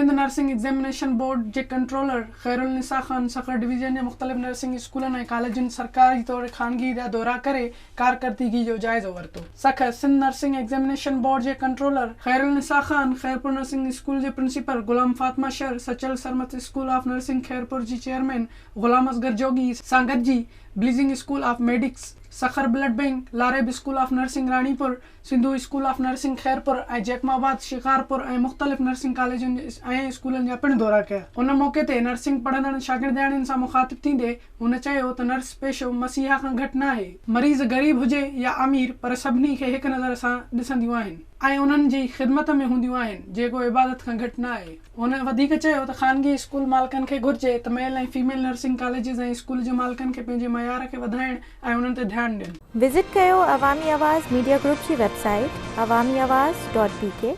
Sindh nursing examination board جي controller Khairunnisa Khan Sukkur division جي مختلف نرسنگ اسڪولن ۽ ڪاليجن سرڪاري توڙي خانگي جا دورا ڪري ڪارڪردگي جو جائزو ورتو. Sukkur, Sindh nursing examination board جي controller Khairulnisa Khan Khairpur nursing school جي principal Ghulam Fatima Shar, Sachal Sarmast school of nursing Khairpur جي چيئرمين غلام اصغر جوڳي سان گڏجي blazing school of medics Sukkur blood bank, Laraib school of nursing Ranipur, Sindhu school of nursing Khairpur ۽ Jacobabad, Shikarpur ۽ مختلف nursing ڪاليجن ۽ اسڪولن جا پڻ دورا ڪيا. ان موقعي تي نرسنگ پڙهندڙ شاگردياڻين سان مخاطب ٿيندي هن چيو ته نرس پيشو مسيحا کان گهٽ ناهي، مريض غريب هجي يا امير پر سڀني کي هڪ نظر سان ڏسنديون آهن ۽ انهن جي خدمت ۾ هونديون آهن جيڪو عبادت کان گهٽ ناهي. هن وڌيڪ چيو ته خانگي اسڪول مالڪن کي گهرجي ته male ۽ female nursing colleges ۽ school جي مالڪن کي پنهنجي معيار کي وڌائڻ ۽ انهن تي ڌيان ڏين. وزٽ ڪيو عوامي آواز ميڊيا گروپ جي website Awami Awaz dot P K.